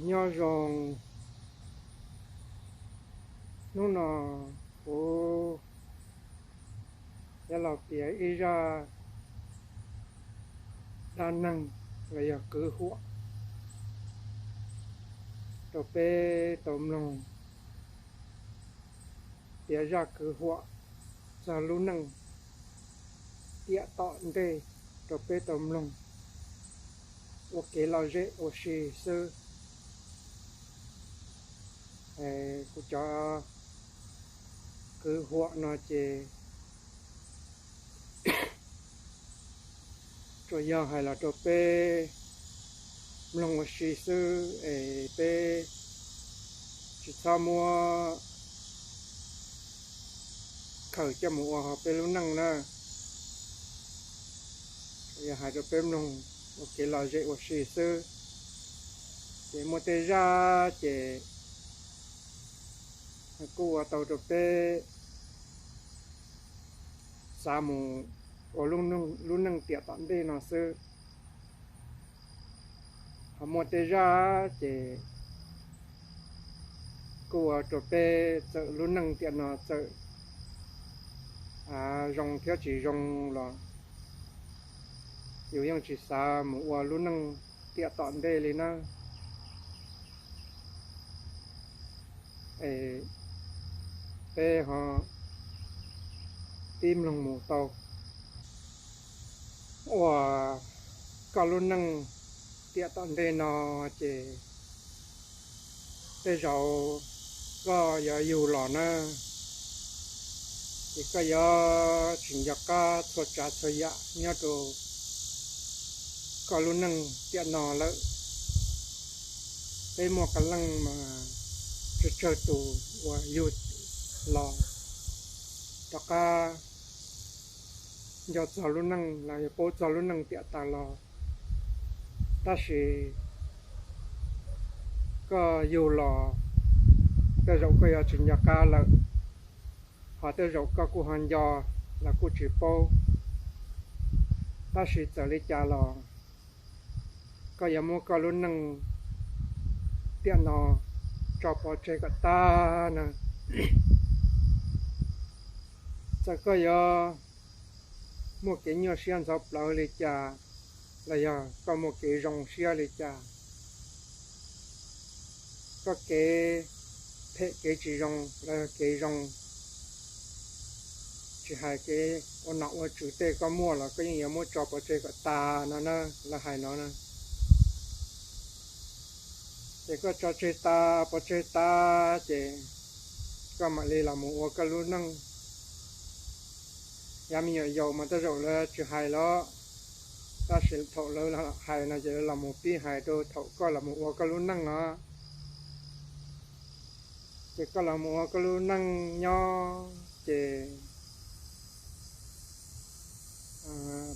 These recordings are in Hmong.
Nyob zoo, hnub no kuv yuav los piav ib zaj dab neeg los yog kwv huam rau peb tau mloog, piav zaj kwv huam txog lub neej tiam tom ntej rau peb tau mloog ua kev lom zem ua si xwb. Kuv cov kwv huam no ces tsuas yog hais los rau peb mloog ua si xwb es peb tsis txhob muab khaws coj mus ua hauv peb lub neej na. Yog hais rau peb mloog ua kev lom zem ua si xwb. Ces muaj tej zaj ces kuj ua tau rau peb xav mus ua lub neej tiam tom ntej no xwb. Ho muaj tej zaj ces kuj ua rau peb txawm lub neej tiam no txawm zoo thiab tsis zoo los yus yeej tsis xav mus ua lub neej tiam tom ntej li na. Es peb ho pib mloog mus tau. Uas koj lub neej tiam tom ntej no ces tej zaum koj yuav yug los na, ces koj yuav tsis nco qab txhua tsav txhua yam nyob rau koj lub neej tiam no lawm. Peb muaj qee leej mas tsawg tsawg tus uas yug los rov qab nco txog lub neej los yog paub txog lub neej tiam tas los. Tab sis koj yug los tej zaum koj yuav tsis nco qab lawm, ho tej zaum koj kuj ho nco los kuj tsis paub. Tab sis txawm li cas los koj yuav muab koj lub neej tiam no tso pov tseg kom tag na. Txawm koj yuav muaj kev nyuaj siab ntxhov plawv li cas, los yog koj muaj kev zoo siab li cas, koj kev phem kev tsis zoo los yog kev zoo, tsis hais kev ua nom ua tswv tej koj muaj los koj yeej yuav muab tso pov tseg kom tas no na, lawv hais no na. Ces koj tso tseg tas pov tseg tas ces koj mam li los mus ua koj lub neej. Yav me nyuam yaus mas tej zaum lawv tsis hais los, tab sis thaum lawv hais no ces lawv los mus pib hais rau thaum koj los mus ua koj lub neej os. Ces koj los mus ua koj lub neej nyob ces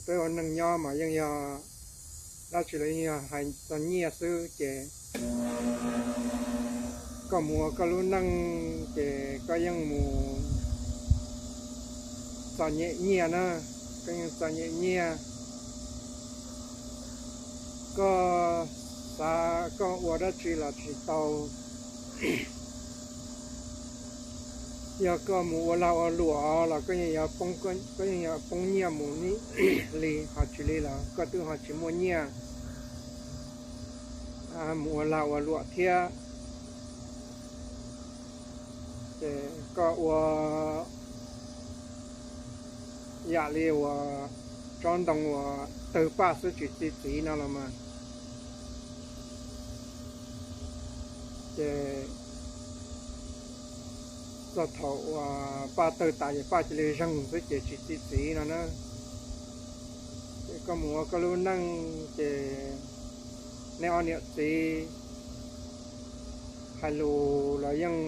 peb ua neej nyob mas yeej yog dab tsi los yeej yog hais txog nyiaj xwb ces koj mus ua koj lub neej ces koj yeej mus txom nyem nyiaj na, koj yeej txom nyem nyiaj. Koj xav koj ua dab tsi los tsis tau. Yog koj mus ua lag ua luam los koj yeej yuav poob nyiaj mus li, ho tsis li los koj twb ho tsis muaj nyiaj mus ua lag ua luam thiab. Ces koj ua yam li uas tsob ntoo uas tawg paj xwb tsis txi txiv no los mas, ces txog thaum uas paj tawg tas ces paj cia li zeeg xwb ces tsis txi txiv no na. Ces koj mus ua koj lub neej ces neb ob niam txiv hais lus los yeej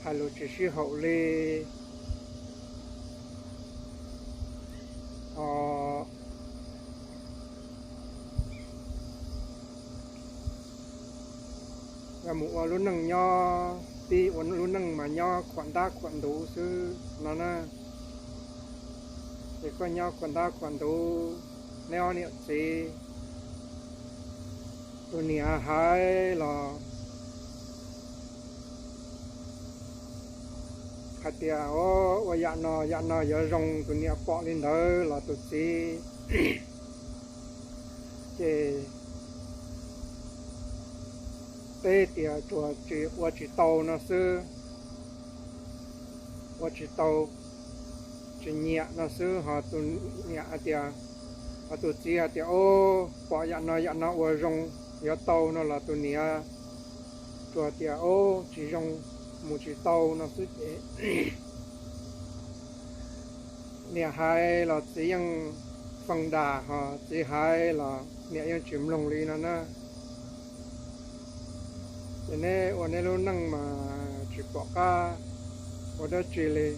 hais lus tsis sib haum li. Ho yog mus ua lub neej nyob, pib ua lub neej mas nyob khuam ntab khuam ntuv xwb no na. Ces koj nyob khuam ntab khuam ntuv, neb ob niam txiv Tus niam hais los hais tias, o, ua yam no yam no yuav zoo, tus niam pom li ntawd los tus txiv ces teb tias tsuas tsis ua tsis tau no xwb, ua tsis tau, tsis nyiam no xwb. Ho tus niam hais tias, ho tus txiv hais tias, o, pom yam no yam no ua zoo yuav tau no los tus niam tsuas tias, o, tsis zoo, mus tsis tau no xwb ces niam hais los txiv yeej fee das, ho txiv hais los niam yeej tsis mloog li no na. Ces neb ua neb lub neej mas tsis pom qab ua dab tsi li,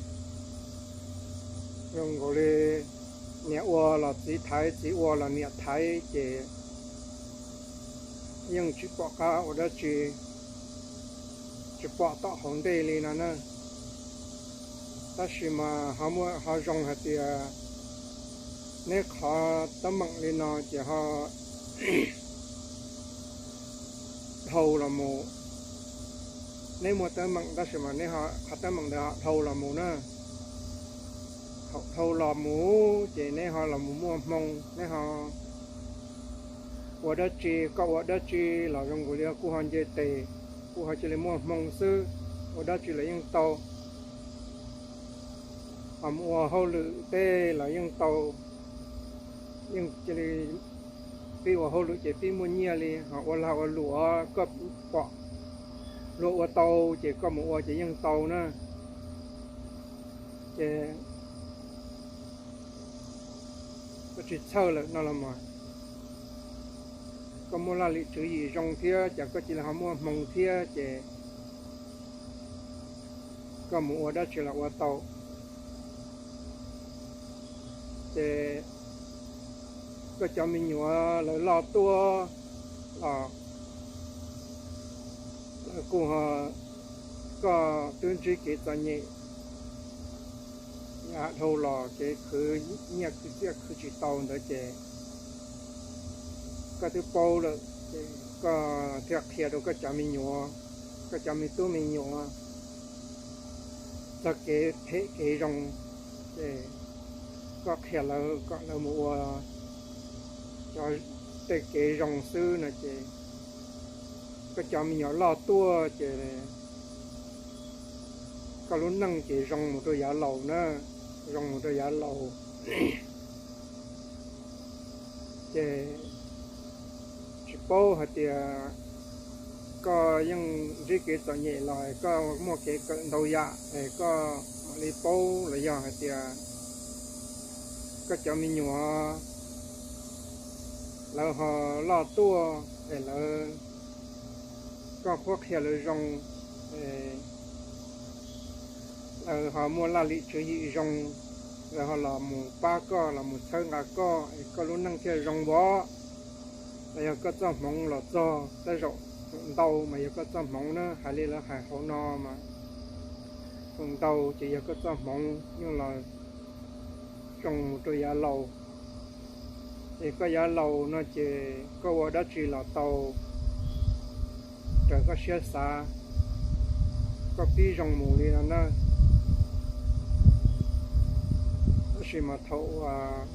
zoo nkaus li niam ua los txiv thaiv, txiv ua los niam thaiv ces yeej tsis pom qab ua dab tsi, tsis pom tom hauv ntej li no na. Tab sis mas ho zoo hais tias neb qhov teeb meem li no ces ho dhau los mus, neb muaj teeb meem tab sis mas neb qhov teeb meem ntawd ho dhau los mus na. Thaum dhau los mus ces neb ho los mus muaj hmoo, neb ho ua dab tsi, koj ua dab tsi los zoo nkaus li kuj ho nce tes, kuj ho cia li muaj hmoo xwb, ua dab tsi los yeej tau. Ho mus ua hauj lwm tej los yeej tau, yeej cia li pib ua hauj lwm ces pib muaj nyiaj li. Ho ua lag ua luam koj pom luag ua tau ces koj mus ua ces yeej tau na. Ces koj tsis txhawj lawm no los mas, koj muaj laj lim tswv yim zoo thiab ces koj cia li ho muaj hmoo thiab ces koj mus ua dab tsi los ua tau. Ces koj cov me nyuam lawv loj tuaj los lawv kuj ho, koj twb ntsib kev txom nyem, yav dhau los kev khwv nyiaj khwv txiaj khwv tsis tau ntawd ces koj twb paub lawm ces koj thiaj qhia rau koj cov me nyuam, koj cov me tub me nyuam txog kev phem kev zoo, ces koj qhia lawv kom lawv mus ua cov tej kev zoo xwb no ces koj cov me nyuam loj tuaj ces koj lub neej ces zoo mus rau yav laus na, zoo mus rau yav laus. Ces tsis paub hais tias koj yeej ntsib kev txom nyem los koj muaj kev kawm ntau yam es koj mam li paub, los yog hais tias koj cov me nyuam lawv ho loj tuaj es lawv, koj qhuab qhia lawv zoo, lawv ho muaj laj lim tswv yim zoo, lawv ho los mus pab koj los mus txhawb nqa koj es koj lub neej thiaj zoo vov. Los yog koj txoj hmoov los txog, tej zaum feem ntau mas yog koj txoj hmoov na, hais li lawv hais hauv no mas feem ntau ces yog koj txoj hmoov yeej los zoo mus rau yav laus. Es koj yav laus no ces koj ua dab tsi los tau raws koj siab xav, koj pib zoo mus li no na. Tab sis mas thaum uas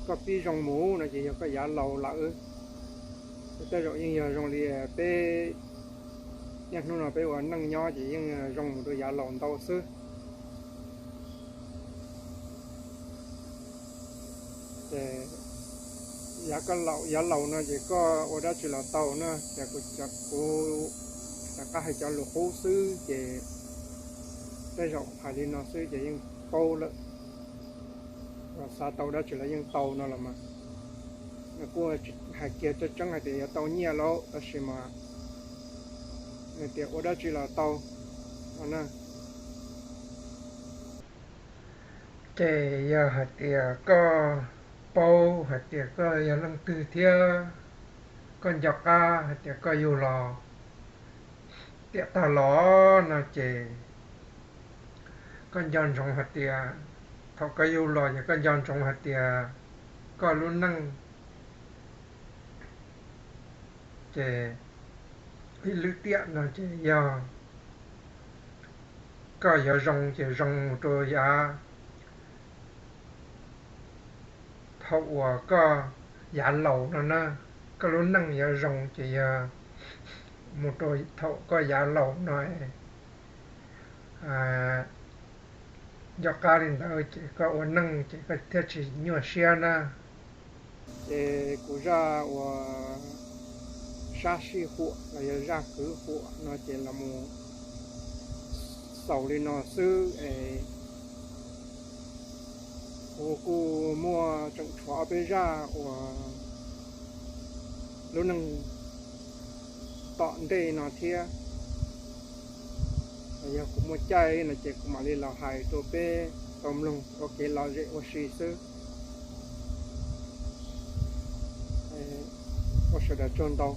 koj pib zoo mus no ces yog koj yav laus lawm. Tej zaum yeej yog zoo li peb niaj hnub no peb ua neej nyob ces yeej zoo mus rau yav laus ntau xwb. Ces yav koj laus, yav laus no ces koj ua dab tsi los tau na, ces kuv, kuv rov qab hais cov lus qub xwb ces tej zaum hais li no xwb ces yeej paub lawm. Xav tau dab tsi los yeej tau no los mas. Kuj hais kiag tseeb tseeb hais tias yuav tau nyiaj lauj, tab sis mas tias ua dab tsi los tau no na. Ces yog hais tias koj paub hais tias koj yog leej twg thiab koj nco qab hais tias koj yug los tiam tag los no ces koj nco ntsoov hais tias, thaum koj yug los ces koj nco ntsoov hais tias koj lub neej Ces ib lub tiam no ces yog koj yuav zoo ces zoo mus rau yav, thaum uas koj yav laus no na, koj lub neej yuav zoo ces yog mus rau thaum koj yav laus no. Nco qab li ntawd ces koj ua neej ces koj thiaj tsis nyuaj siab na. Ces kuv zaj uas sab sij huam los yog zaj kwv huam no ces los mus xaus li no xwb es kuv kuj muaj tseem tshuav ob peb zaj uas lub neej tom ntej no thiab. Yog kuv muaj caij no ces kuv mam li los hais rau peb tau mloog ua kev lom zem ua si xwb. Ua sawv daws tsaug ntau.